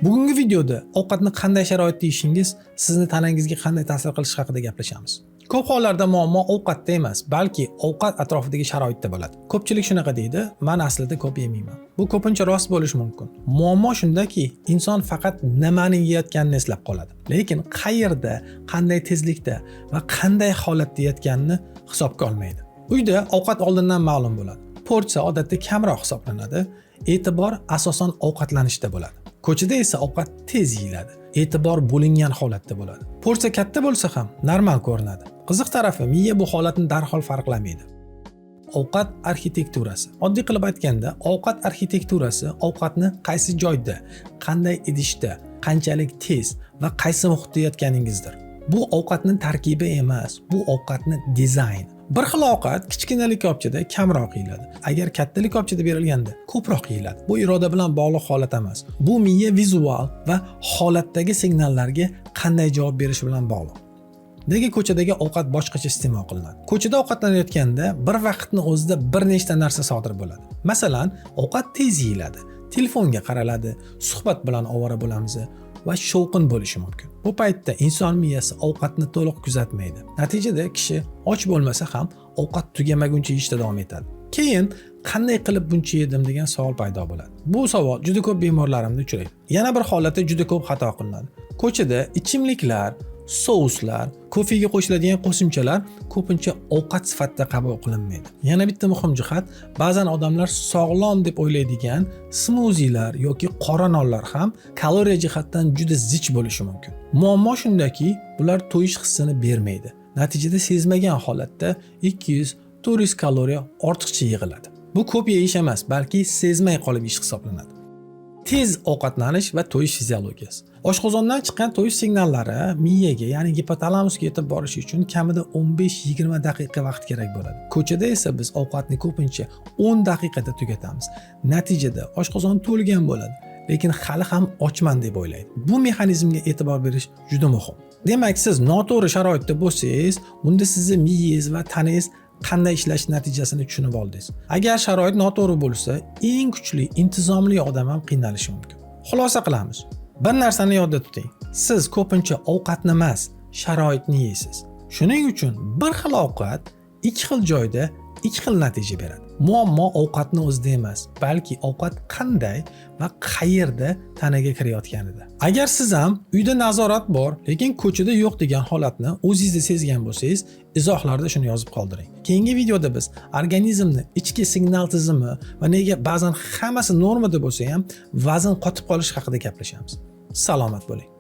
Bugungi videoda ovqatni qanday sharoitda yeyishingiz sizni tanangizga qanday ta'sir qilishi haqida gaplashamiz. Ko'p hollarda muammo ovqatda emas, balki ovqat atrofidagi sharoitda bo'ladi. Ko'pchilik shunaqa deydi: "Man aslida ko'p yemayman." Bu ko'pincha rost bo'lishi mumkin. Muammo shundaki, inson faqat nimani yeyotganini eslab qoladi, lekin qayerda, qanday tezlikda va qanday holatda yeyotganini hisobga olmaydi. Uyda ovqat oldindan ma'lum bo'ladi. Porsiya odatda kamroq hisoblanadi, e'tibor asosan ovqatlanishda bo'ladi. Ko'chada esa ovqat tez yeyiladi, e'tibor bo'lingan holatda bo'ladi. Porsiya katta bo'lsa ham normal ko'rinadi. Qiziq tarafi, miya bu holatni darhol farqlamaydi. Ovqat arxitekturasi. Oddiy qilib aytganda, ovqat arxitekturasi ovqatni qaysi joyda, qanday idishda, qanchalik tez va qaysi muhitda yeyotganingizdir. Bu ovqatni tarkibi emas, bu ovqatni dizayni. Bir xil ovqat kichkina likopchada kamroq yeyiladi, agar katta likopchada berilganda ko'proq yeyiladi. Bu iroda bilan bog'liq holat emas, bu miya vizual va holatdagi signallarga qanday javob berishi bilan bog'liq. Nega ko'chadagi ovqat boshqacha iste'mol qilinadi? Ko'chada ovqatlanayotganda bir vaqtni o'zida bir nechta narsa sodir bo'ladi. Masalan, ovqat tez yeyiladi, telefonga qaraladi, suhbat bilan ovora bo'lamiz va shovqin bo'lishi mumkin. Bu paytda inson miyasi ovqatni to'liq kuzatmaydi. Natijada kishi och bo'lmasa ham ovqat tugamaguncha yeyishda davom etadi. Keyin "Qanday qilib buncha yedim?" degan savol paydo bo'ladi. Bu savol juda ko'p bemorlarimda uchraydi. Yana bir holatda juda ko'p xato qilinadi. Ko'chada ichimliklar, souslar, kofega qo'shiladigan qo'shimchalar ko'pincha ovqat sifatida qabul qilinmaydi. Yana bitta muhim jihat: ba'zan odamlar sog'lom deb o'ylaydigan smuzilar yoki qora nonlar ham kaloriya jihatdan juda zich bo'lishi mumkin. Muammo shundaki, bular to'yish hissini bermaydi. Natijada sezmagan holatda 200-400 kaloriya ortiqcha yig'iladi. Bu ko'p yeyish emas, balki sezmay qolib yeyish hisoblanadi. Tez ovqatlanish va to'yish fiziologiyasi. Oshqozondan chiqqan to'yish signallari miyaga, ya'ni gipotalamusga yetib borishi uchun kamida 15-20 daqiqa vaqt kerak bo'ladi. Ko'chada esa biz ovqatni ko'pincha 10 daqiqada tugatamiz. Natijada oshqozon to'lgan bo'ladi, lekin hali ham ochman deb o'ylaydi. Bu mexanizmga e'tibor berish juda muhim. Demak, siz noto'g'ri sharoitda bo'lsangiz, bunda sizni miyangiz va tanangiz qanday ishlash natijasini tushunib oldingiz. Agar sharoit noto'g'ri bo'lsa, eng kuchli, intizomli odam ham qiynalishi mumkin. Xulosa qilamiz. Bir narsani yodda tuting: siz ko'pincha ovqatni emas, sharoitni yeysiz. Shuning uchun bir xil ovqat ikki xil joyda ikki xil natija beradi. Muammo ovqatni o'zida emas, balki ovqat qanday va qayerda tanaga kirayotganida. Agar siz ham uyda nazorat bor, lekin ko'chada yo'q degan holatni o'zingizda sezgan bo'lsangiz, izohlarda shuni yozib qoldiring. Keyingi videoda biz organizmni ichki signal tizimi va nega ba'zan hammasi normada bo'lsa ham vazn qotib qolishi haqida gaplashamiz. Salomat bo'ling.